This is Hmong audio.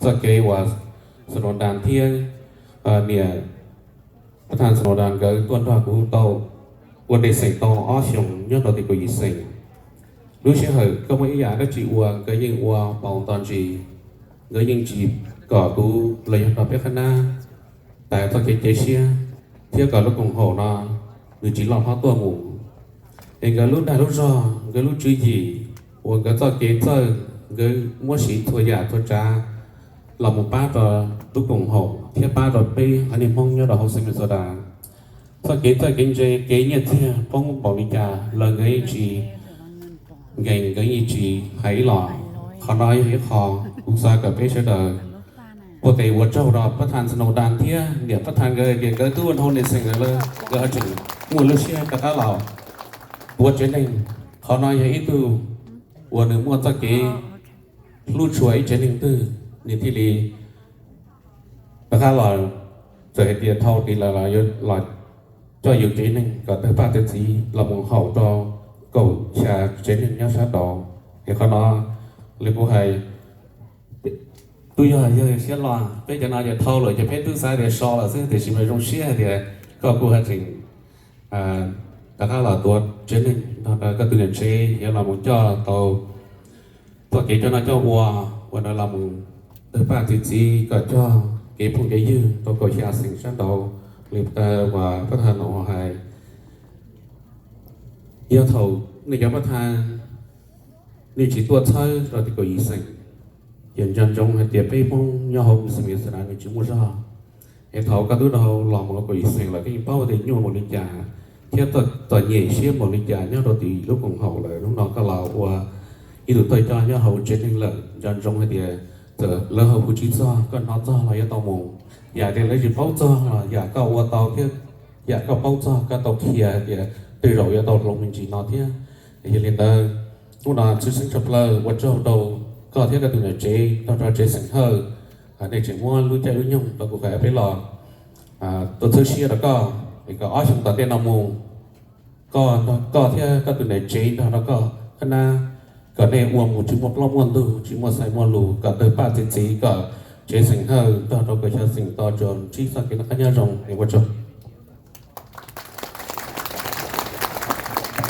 txoj kev uas Xanaudas thiab niam Pab Thaj Xanaudas nkawd tuaj nrog kuv tau ua dej xeem tau ob xyoos nyob rau tim kaum yim xeem. Lub sij hawm koj muaj ib yam dab tsi ua nkawd yeej ua pauv nto ntsis, nkawd yeej tsis kom kuv los yog rau peb qhab nab tas txoj kev cia siab, thiab kom lub koom haum no nws tsis loj hlob tuaj mus. Es nkawd lub dag lub zog, nkawd lub tswv yim, uas nkawd txoj kev txawj, nkawd muab siv txhua yam txhua tsav los mus pab rau lub koom haum thiab pab rau peb haiv neeg Hmoob nyob rau hauv xeev Minnesota. Txoj kev txawj kev ntse kev nyiaj txiag poob npaum li cas los nkawd yeej tsis nkees, nkawd yeej tsis hais ib los. Qhov no yog ib qho kuv xav kom peb sawv daws puag tes ua tsaug rau Pab Thaj Xanaudas thiab niam Pab Thaj nkawd hais tias nkawd twb ua dhau dej xeem lawm, nkawd ho tseem muaj lub siab rov qab los tuav tsev neeg. Qhov no yog ib tug uas nws muaj txoj kev hlub tshua ib tsev neeg twg, nws thiaj li rov qab los, txawm hais tias dhau tis lawm los yuav los coj yus tsev neeg kom tawg paj tawg txiv los mus haum rau kaum xya tsev neeg nyob sab nraud. Es qhov no li kuv hais, twb yog yawg siab loj, peb cov no ces dhau lawm ces peb twb xav tias so lawm xwb, tiam sis mas zoo siab hais tias koj kuj haj tseem rov qab los tuav tsev neeg nrog rau koj tus niam tsev yuav los mus coj tau txoj kev coj noj coj ua, ua rau los mus tawg paj tawg txiv kom coj kev phooj kev ywg rau kaum xya xeem sab nraud li uas Pab Thaj no hais. Yog thaum nej cov Pab Thaj nej tsis tuaj txhawb rau tim kaum yim xeem, ces nco ntsoov hais tias peb Hmoob nyob hauv xeem Minnesota nws tsis muaj zog. Es thaum koj twb dhau los mus kaum yim xeem lawm, koj yeej paub tias nyuaj npaum li cas thiab txom nyem siab npaum li cas nyob rau tim lub koom haum lawm. Hnub no koj los ua ib tug thawj coj nyob hauv tsev neeg lawm, nco ntsoov hais tias txawm lawv ho hu tsis txog, koj hnov txog los yuav tau mus. Yam tias lawv tsis paub txog los yam koj ua tau thiab yam koj paub txog koj tau qhia hais tias tej zaum yuav tau hloov me ntsis no thiab. Yog li ntawd, hnub no tshwj xeeb tshaj plaws ua tsaug rau koj thiab koj tus niam tsev nrog rau tsev xeem Hawj, nej tseem muab lub caij lub nyoog rau kuv hais peb los tuaj txhawb siab rau koj es kom ob xyoo tom ntej no mus koj, koj thiab koj tus niam tsev nrog rau koj qhab nab, kom nej ua mus tsis muaj plaub muaj ntug, tsis muaj xaiv muaj lus, kom tawg paj tawg txiv, kom tsev xeem Hawj nrog rau kaum xya xeem tau tsuas ntsib txoj kev noj qab nyob zoo es ua tsaug.